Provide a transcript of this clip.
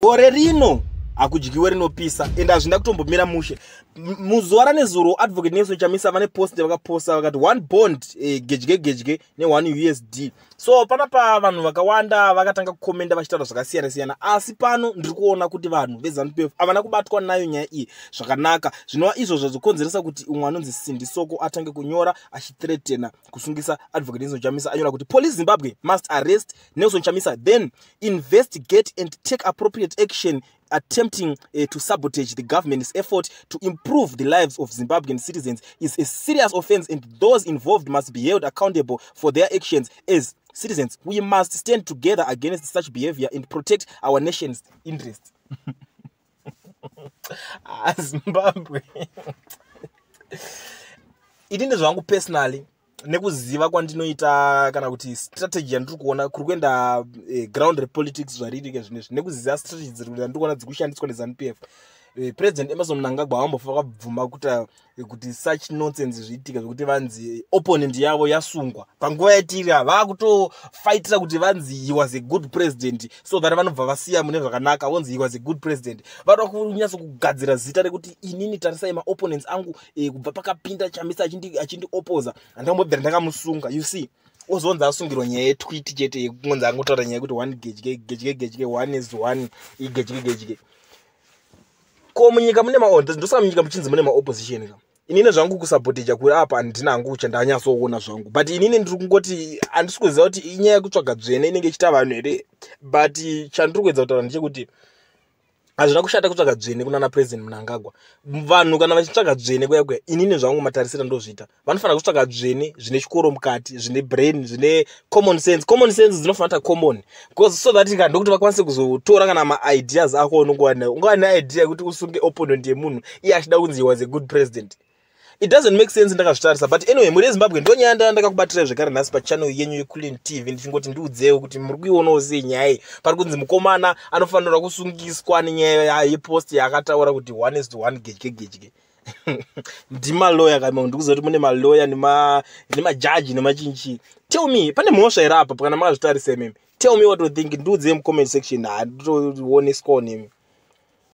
Gore rino hakudyiwe rinopisa, ende hazvina kutombomira mushe. Muzuva ranezuro, Advocate Nelson Chamisa vane post yavakaposta, vakati one bond gedye gedye ne1 USD. So panapa vanhu vakawanda vakatanga kukomenda vachitaura zvakasiyana siyana, asi pano ndiri kuona kuti vanhu veZANU PF havana kubatwa nayo nyaya iyi zvakanaka, zvinova izvo zvazokonzeresa kuti umwe anonzi Sindi Soko atange kunyora achithreatena kusungisa Advocate Nelson Chamisa. Anyora kuti, "Police Zimbabwe must arrest Nelson Chamisa, then investigate and take appropriate action. Attempting to sabotage the government's effort to improve the lives of Zimbabwean citizens is a serious offense, and those involved must be held accountable for their actions. As citizens, we must stand together against such behavior and protect our nation's interests." Ah, Zimbabwe, inini zvangu personally, nekuziva kwandinoita kana kuti strategy yandiri kuona kuri kuenda ground repolitics zvaririke zvinezvi, nekuziva strategy dziri ndiri kuona dziri kushandiswa neZANU PF, President Emmerson Mnangagwa vambofa vakabvuma kuti such nonsense zviitika zvekuti vanzi opponent yavo yasungwa. Panguva yatiri vakutofaitira kuti vanzi he was a good president, so that vanobva vasiya mune zvakanaka, vonzi he was a good president. Vada kunyatso kugadzira zita rekuti inini, tarisai maopponents angu, kubva pakapinda Chamisa achindioposa, handambobvira ndakamusunga. You see, ozonzi asungirwa nyaya yetweet chete, yekungonzi angotaura nyaya yekuti one gedye gedye gedye, one is one igedye gedye. Ko munyika mune ndosaka munyika muchinzi mune maopposition ka. Inini zvangu kusaboteja kuri apa handina hangu chandanyatsoona zvangu, but inini ndiri kungoti handisi kuziva kuti inyaya yekutsvaga dzvene inenge ichiita vanhu here, but chandiri kuedza kutaura ndechekuti hazvina kushata kutsvaga dzvene kunana President Mnangagwa. Vanhu kana vachitsvaga dzvene kuya kuya, inini zvangu matarisiro ndozviita, vanofanira kutsvaga dzvene zvine chikoro mukati, zvine brain, zvine common sense. Common sense dzinofanira kuita common because so that ka ndokuti vakwanise kuzotora kana maideas ako. Unongova nayo, ungava neidea yekuti usunge opponent yemunhu iye achida kunzi he was a good president. It doesn't make sense ndakazvitarisa. But anyway, mhuri yeZimbabwe, ndonyaya ndakakubatirai zvekare nhasi pachannel yenyu yeCulin TV, ndichingoti ndiudzewo kuti muri kuionawo sei nyaya iyi. Pari kunzi mukomana anofanira kusungiswa nenyaya yepost yaakataura kuti one is to one gedye gedye. Ndimaloya kama ndikuziva kuti mune maloya nemajaji nemachinchi. Tell me, pane mhosva here apa kana makazvitarisa imimi? Tell me what you think, ndiudzei mucomment section, handitooneswawo nemi.